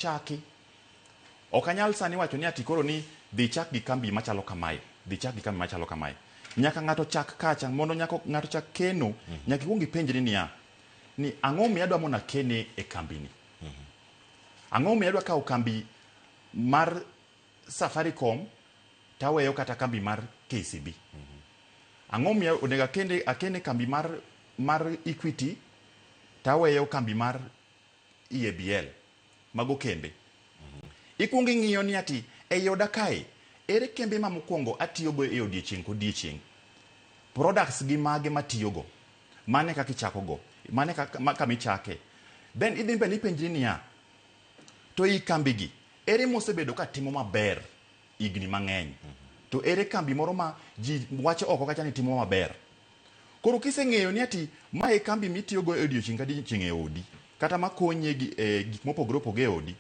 Chaki. Ok anyal sani wacho ni ati koro ni dhi ichak gi kambi machalo kamae, dhi ichak gi kambi machalo kamae. Nyaka ng'ato chak kacha, mondo nyaka ng'ato chak keno, nyaka ikuong ipenjri niya, ni ang'o momiyo adwa mondo akene e kambini? Ang'o momiyo adwa kawo kambi mar Safaricom taweyo kata kambi mar KCB? Ang'o momiyo onego akende akene kambi mar mar Equity taweyo kambi mar EABL? Mago kembe. Ikuongo ing'iyo ni ati ei oda kae, ere kembe ma mokwongo atiyogo e odiechieng' kodiechieng'? Products gi mage matiyogo? Mano e kaka ichakogo. Mano e kaka kama ichake. Then idhi mbele ipenjri niya, to ei kambi gi, ere mosebedo ka timo maber higni mang'eny? To ere kambi moro ma ji wacho oko kacha ni timo maber? Koro kiseng'eyo ni ati ma e kambi mitiyogo e odiechieng' ka odiechieng' e odi, kata makonyi e e gik mopogore opogore e odi,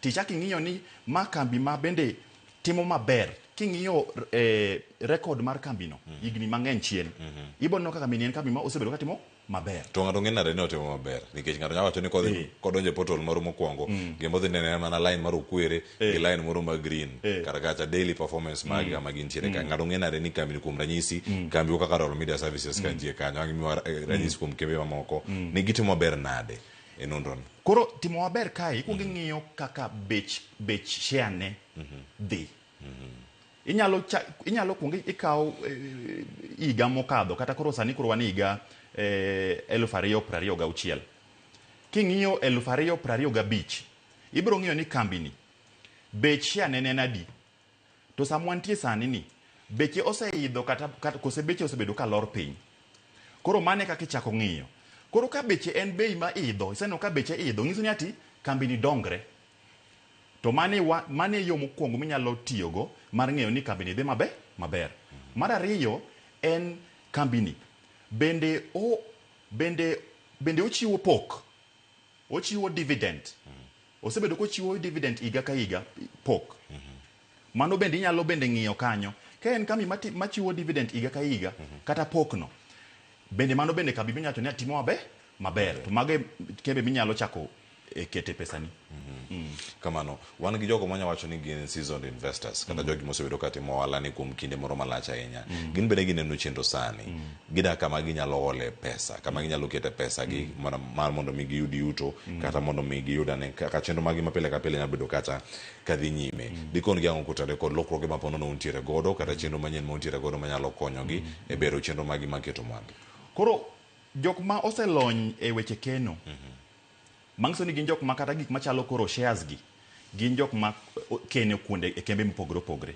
tichak ing'iyo ni ma kambi ma bende timo maber, king'iyo e record mar kambino higni mang'eny chien, ibo neno ka kambini en kambi ma osebedo ka timo maber. To ng'ato ng'e nade ni otimo maber? Nikech ng'ato nyalo wacho ni kodhi eh. kodonjo e portal moro mokwongo mm. gima odhi neno en mana line mar okwere eh. gi line moro mar green eh. kar kacha daily performance mag mm. kama gintiere ka. Mm. Ng'ato ng'e nade ni kambini kuom ranyisi mm. kambi kaka Royal Media Services mm. ka nitie kanyo ang' miwa eh, ranyisi mm. kuom kembe mamoko mm. ni gitimo maber nade e nonro ni? Koro timo maber kae ikwongo mm. ing'iyo kaka bech bech share ne mm -hmm. dhi. Mm -hmm. Inyalo cha, inyalo kuongo ikaw eh, higa mokadho kata koro sani koro wan e higa eh, 2026. King'iyo 2025, ibiro ng'iyo ni kambini bech share ne en adi? To sama wantie sani ni beche oseidho kata, kata kose beche osebedo ka lor piny. Koro mano e kaka ichako ng'iyo. Koro ka beche en bei ma idho, iseneno ka beche idho, nyiso ni ati kambini dongre. To mano e wa, mano e yo mokwongo minyalo tiyogo mar ng'eyo ni kambini dhi mabe, maber. Mar ariyo en kambini bende o, bende, bende ochiwo pok, ochiwo dividend. Osebedo kochiwo dividend higa ka higa, pok. Mano bende inyalo bende ng'iyo kanyo. Ka en kambi mati, machiwo dividend higa ka higa, kata pok no, bende mano bende kambi minyalo wacho ni timo mabe, maber. To mago e kembe minyalo chako e kete pesani. Kamano, wan gi jogo manya wacho ni gin seasoned investors kata jogi mosebedo ka timo ohala ni kuom kinde moro malach ahinya. Gin bende gineno chenro sani. Gidak kama ginyalo hole pesa, kama ginyalo kete pesa gi mar, mar mondo mi giyud yuto kata mondo mi giyud ane kaka chenro maggi ma pile ka pile nyalo bedo kata kadhi nyime. Dikon gi ang'o kotenore kod lokruoge ma ponono untiere godo kata chenro manyien ma untiere godo manyalo konyogi e bero chenro maggi mar keto mwandu. Koro jok ma oselony e weche keno Manyiso ni gin jok ma kata gik machalo koro shares gi, gin jok ma kene kuonde e kembe mopogore opogore.